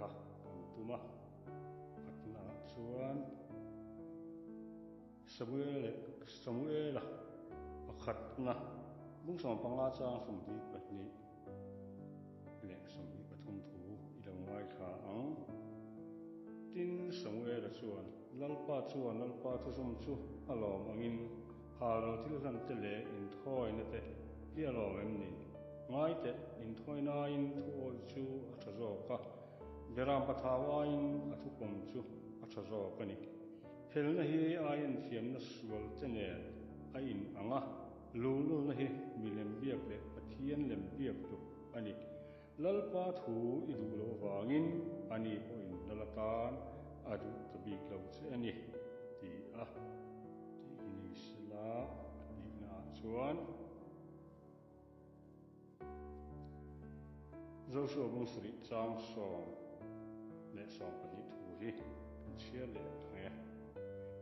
kha kan tum a. Pakhatnaah chuan Samuel leh Samuela pakhatna bung 15 chang 22 leh 23 thu i lo ngaithla ang. Tin, Samuela chuan, Lalpa chuan Lalpa thuzawm chu a lawm angin Hâlral thil hlan te leh inthawina te hi a lawm em ni? Ngai teh, inthawinain thu awih chu a tha zawk a, Beram pathau aiin a thupawm chu a tha zawk a ni. Helna hi ai enthiamna sual te nen a in ang a, luhlulna hi milem biak leh Pathian lem biak tluk a ni. Lalpa thu i duh loh avangin ani pawhin lal atan a duh ta bik lo che a ni, ti a tih hi ni sela a tihnaah chuan. Joshua bung sarih chang 12 thu hi kan chhiar leh ang e.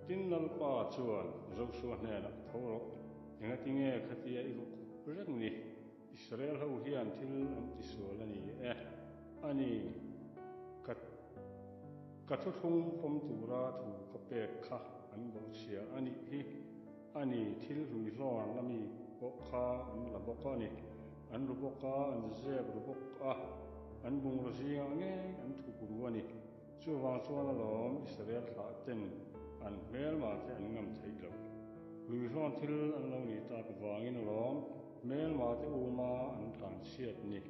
Tin Lalpa chuan Joshua hnenah tho rawh, engatinge khatia i ruh khup reng ni? Israel ho hian thil an tisual a ni e. A ni, ka ka thuthlung pawm tura thu ka pek kha an bawhchhia a nih hi. A ni, thil hlui hlawn a mi pawh kha an la bawk a ni. An ru bawk a, an zep ru bawk a, an bungraw zingah ngei an thup ru a ni. Chuvang chuan alawm Israel thlah ten an hmelma te an ngam theih loh. Hlui hlawn thil an lo nih tak vangin alawm hmelma te uma an tlan chhiat ni.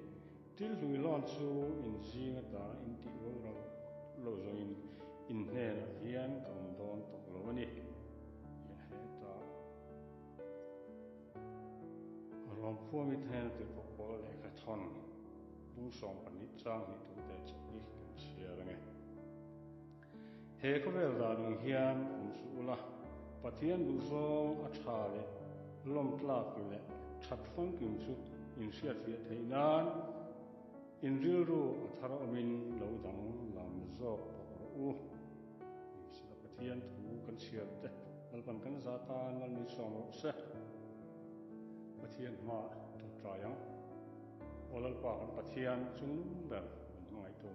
Thil hlui hlawn chu in zing ata in tih boral lo zawngin in hnenah hian ka awm dawn tawh lo a ni. Hetah Rawmkhuami hnena tirhkoh pawl lehkha thawn bung 12 chang hnih thu te chauh hi kan chhiar ange. He khawvel dan ang hian awm suh ula, Pathian duhzawng a tha leh lawmtlak leh that famkim chu in hriatfiah theih nan in rilru a thar awmin lo dang lam zawk tawh rawh u. Ni sela Pathian thu kan chhiar te Lalpan kan za tan Lal min sawm rawh se. Pathian hma tawngtai ang. Aw Lalpa kan Pathian chungnung ber min hmangaihtu.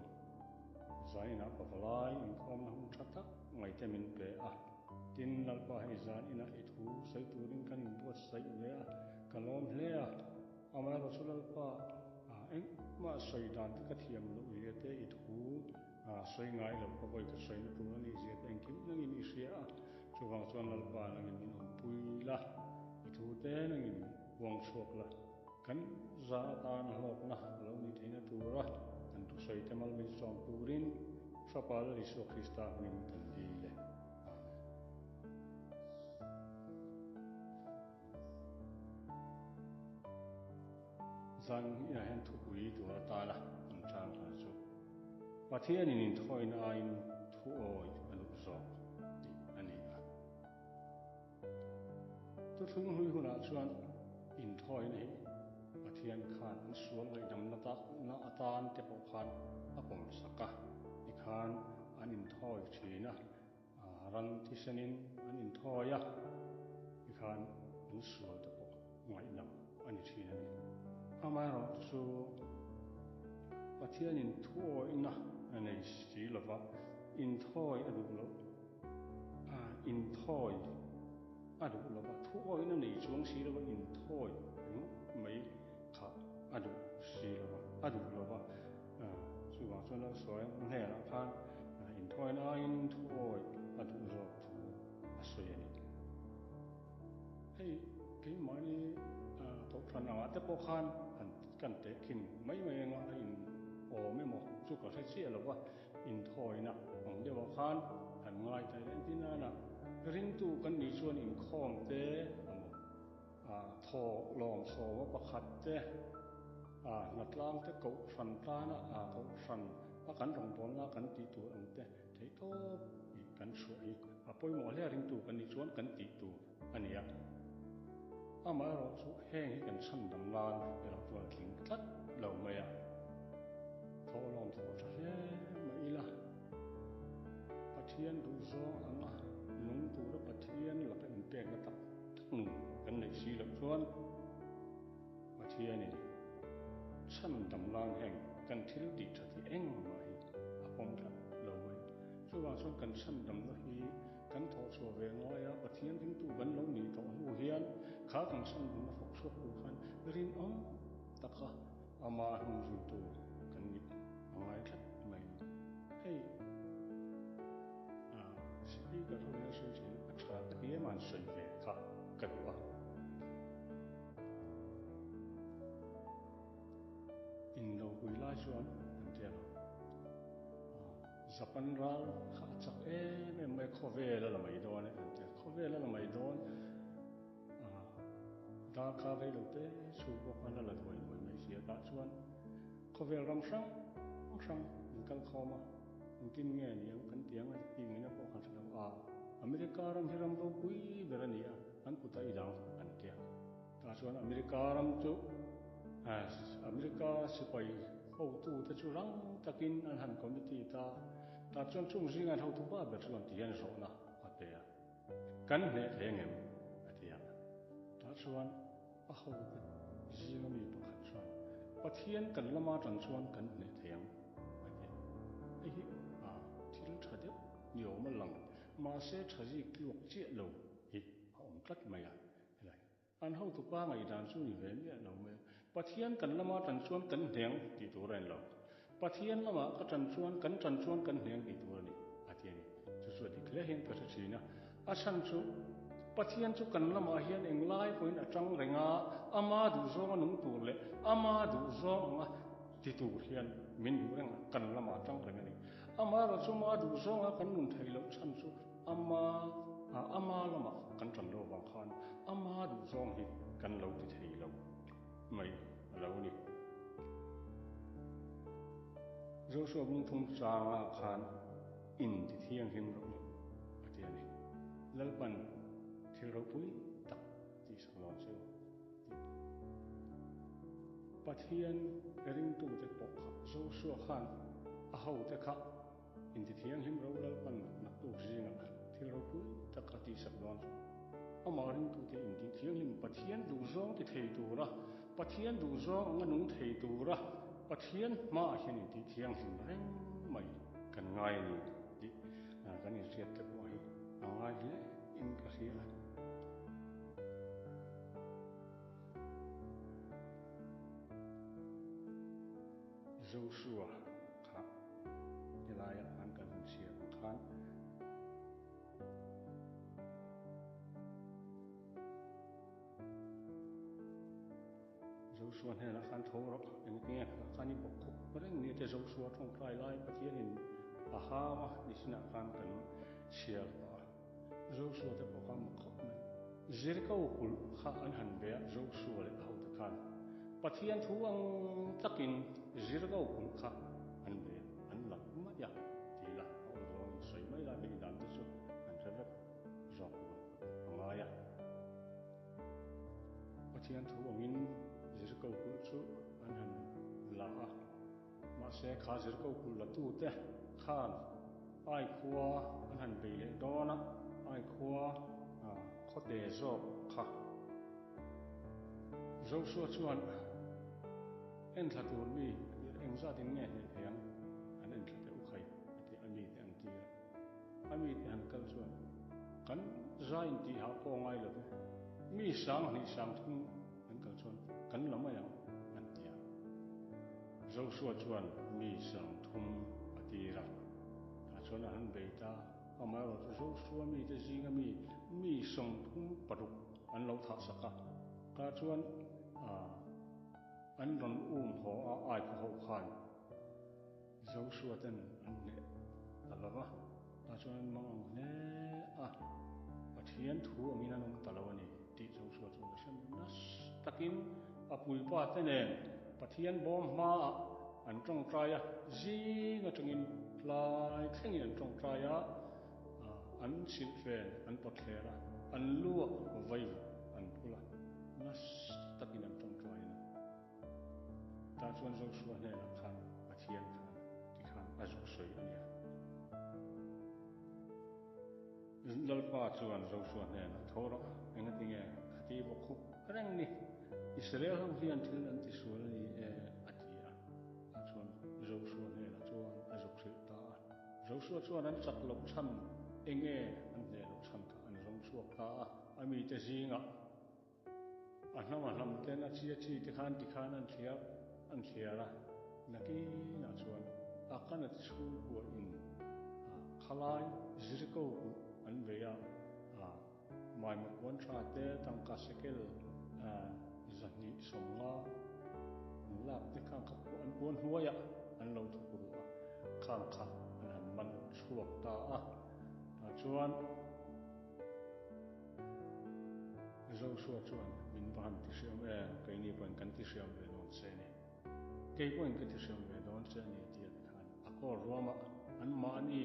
Zaninah pavalai inkhawmna hun tha tak mai te min pe a. Tin, Lalpa hei zaninah i thu sawi turin kan inbuatsaih ve a, ka lawm hle a. Amaherawhchu Lalpa engmah sawi dan te ka thiam loh zia te i thu sawi ngai lo ka vawi ka sawina tur a nih zia te engkim nangin i hria a. Chuvang chuan Lalpa nangin min awmpui la, i thu te nangin puang chhuak la. Kan za atan hlawkna a lo nih theihna tura kan thusawi te mal min sawm turin Fapa Lal Isua Krista hming kan dil e. Amen. Zan inah hian thupui tur atana an tan hna chu Pathianin inthawina aiin thuawi a luh zawk tih a ni a. Thuthlung hlui hunah chuan inthawina hi Pathian khan an sual ngaihdamna na atan te pawh khan a pawm sak a, tikhan an inthawi thin a, ran thisenin an inthawi a, tikhan an sual te pawh ngaihdam a ni thin a ni. Amaherawhchu Pathianin thuawihna a nei si lova, inthawi a duh loh. Inthawi a duh lo va, thu awina nei chuang si lo va, inthawi ringawt mai kha a duh si lo va, a duh lo va. Chuvang chuan a sawi hnenah khan inthawina aiin thu awi a duh zawk thu a sawi a ni. Hei keimahni kohhran angah te pawh khan han kan tehkhin mai mai anga a in awm emaw chu ka hre chiah lo va. Inthawina ang deuhah khan han ngai ta ila entir nana ringtu kan nih chuan inkhawm te emaw thaw lawm sawma pakhat te hnatlang te kohhran tana kohhran a kan rawngbawlna kan tih tur ang te theih tawp hi kan chhuah hi a pawimawh hle a ringtu kan nih chuan kan tih tur a ni a. Amaherawhchu heng hi kan chhandam nan erawh chuan a tling tlat lo mai a. Thawhlawm thawh tha hle mah ila, Pathian duhzawng anga nung tura Pathian laka inpekna tak tak nun kan neih si loh chuan Pathianin chhandam nan heng kan thil tih that hi engmah hi a. Chuvang chuan kan chhandamna hi kan thawhchhuah ve ngai a, Pathian ringtu kan lo nih tawh hnu hian kha kan chhandamna thawk chhuak tur khan rinawm taka ama hnungzuitu kan nih a ngai tlat mai a ni. Hei Speaker ho hian sawi thin a tha ka ti em a an sawi ve kha ka duh a. Inlopui lai chuan an ti a lo. Japan ral kha a chak em em mai khawvel a la mai dawn e an ti a. Khawvel a la mai dawn darkar rei lo te chhung pawh khan a la duai duai mai si a. Tah chuan khawvel ram hrang hrang an kal khawm a, engtin nge ni ang kan ti ang a tih ngaihna pawh kan hre lo. A America ram hi ram ropui ber a ni a, an kut a i dang an ti a. Tah chuan America ram chu America sipai hotute chu rang takin an han committee ta. Tah chuan chung zinga an hotu pa ber chuan ti hian zawhna a pe a, Kan hneh thei angem? a ti a. Tah chuan a hote zinga mi pakhat chuan, Pathian kan lama tan chuan kan hneh thei ang, a ti a. Hei hi thil tha deuh ni awm a lang, mahse tha zik tluak chiah lo hi a awm tlat mai a. Helai. An hotupa ngaihdan chu ni ve miah lo mai a. Pathian kan lama tan chuan kan hneng tih tur a ni lo. Pathian lamah ka tan chuan kan tan chuan kan hneng tih tur a ni, a ti a ni. Chu chu a dik hle hian ka hre thin a. A chhan chu Pathian chu kan lamah hian englai pawhin a tang reng a, ama duhzawng a nung tur leh ama duhzawng anga ti tur hian min duh reng a, kan lamah a tang reng a ni. Amaherawhchu ama duhzawnga kan nun theih loh chhan chu Ama ama lamah kan tan lo vang khan ama duh zawng hi kan lo ti thei lo mai a lo ni. Joshua bungthum changa khan in ti thianghlim rawh u a ti a ni. Lalpan thil ropui tak tihsak dawn che u tih. Pathian ringtute pawh kha Joshua khan a hote kha Inti thianghlim ro Lalpan naktuk zingah thil ropui tak a tihsak dawn chu. Amah ringtute inti thianghlim Pathian duhzawng ti thei tura, Pathian duhzawng anga nung thei tura Pathian hmaah hian inti thianghlim reng mai kan ngai a ni tih kan inhriat te pawh hi a ngai hle in ka hria a. Joshua kha helaiah khan kan han chhiar ang khan Joshua hnenah khan tho rawh, engtinge kha khan i bawk khawp reng ni te Joshua tawngtai lai Pathianin a hau a ni sinah khan kan chhiar tawh a. Joshua te pawh kha mak khawp mai. Jericho kulh kha an han be a, Joshua leh a hote khan Pathian thu ang takin Jericho kulh kha an be a, an lat mai a ti la, a awm zawngin sawi mai la, beih dan te chu an hre vek zawk tur a ngai a. Pathian thu angin Jericho kulh chu an han la a. Mahse, kha Jericho kulh latute khan Ai khua an han bei leh dawn a, Ai khua khawte zawk kha. Joshua chuan enthla tur mi engzat in nge hneh thei ang? An enthla teh u khai a ti a mite an tir a. A mite han kal chuan kan zai intihah pawh ngai lo ve, mi 2000 3000 An kal chuan kan la mai ang an ti a. Joshua chuan mi 30 a tir a, tah chuan a han bei ta. Amaherawhchu Joshua mite zinga mi mi 36 an lo thah sak a, tah chuan an rawn um haw a ai khaw ho khan. Joshua ten an hneh ta lo va, tah chuan an mang ang hle a, Pathian thu angin an awm ta lo a ni tih Joshua chuan a hre mai. Nasa takin a puipa te nen Pathian bawm hmaah an tawngtai a, zing atangin tlai thlengin an tawngtai a, an silhfen an pawt thler a, an lu ah vaivut an phul a, nasa takin an tawngtai a ni. Tah chuan Joshua hnenah khan Pathian khan tikhan a zuk sawi a nia. Lalpa chuan Joshua hnenah, Tho rawh, engatinge khati bawk khup reng ni? Israel ho hian thil an tisual a ni e, a ti a. Tah chuan Joshua hnenah chuan a zuk hrilh ta a. Joshua chuan an chak loh chhan enge an hneh loh chhan kha an zawng chhuak ta a, a mite zingah a hnam a hnam ten a chi a chi te khan tikhan an thliar an thliar a, nakinah chuan Akana te chhungkua in khalai Jericho kulh an vei a, Maima puan tha te tangka sekel 250 an lak te khang kha an puan hnuaiah an lo thawk ruh a, khang kha an han man chhuak ta a. Tah chuan Joshua chuan min va han ti hriam em, keini pawhin kan ti hriam ve dawn che a ni. Kei pawhin ka ti hriam ve dawn che a ni tih a ti khan a kawl ruamah anmahni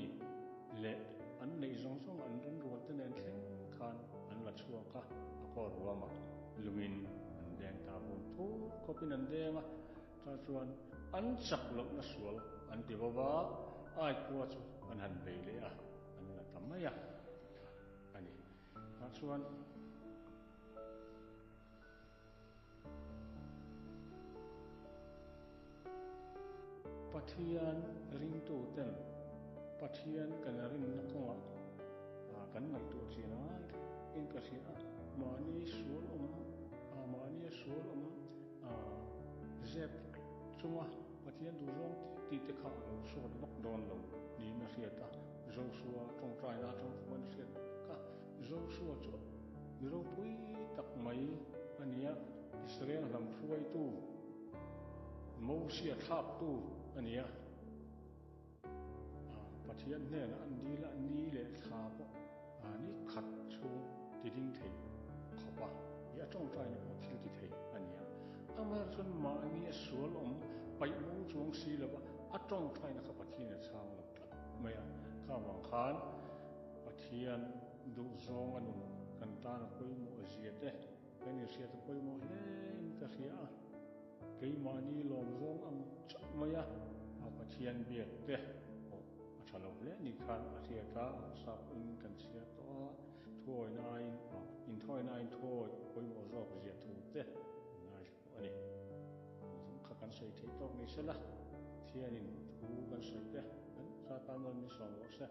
leh an neih zawng zawng an renrual te nen thleng khan an la chhuak a, a kawl ruamah lungin an deng ta vun thur khawpin an deng a, chah chuan an chak lohna sual an ti bo va, ai khua chu an han bei leh a, an la ta mai a a ni. Tah chuan. Pathian ringtuten Pathian kan rinna kawngah kan ngaihtuah chin a ngai in ka hria a, mahni sual awm, mahnia sual awm zep chunga Pathian duhzawng tih te kha a lo sawt vak dawn lo niin a hriat a, Joshua tawngtaina atang chuan a hriat bawk a. Joshua chu mi ropui tak mai a ni a, Israel hnam hruaitu, Mosia thlaktu a ni a. Pathian hnenah an dil a, ni leh thla pawh ni khat chhung ti ding thei khawp a, i a tawngtaina pawh thil ti thei a ni a. Amaherawhchu chuan mahni a sual awm paih bo chuang si lova a tawngtaina kha Pathian a chhang lo tlat mai a, kha vang khan Pathian duhzawng a nun kan tan a pawimawh zia te kan inhriat a pawimawh hle in ka hria a, keimahni lawmzawng ang chauh mai a Pathian biak te pawh a tha lo hle ni khan a hriat a, sap in kan chhiar tawh a, thuawina aiin inthawina aiin thuawi a pawimawh zawk zia thu te kan ngaithla tawh a ni. Zawng kha kan sawi theih tawk ni sela, Pathianin thu kan sawi te kan za tan rawn min sawm rawh se.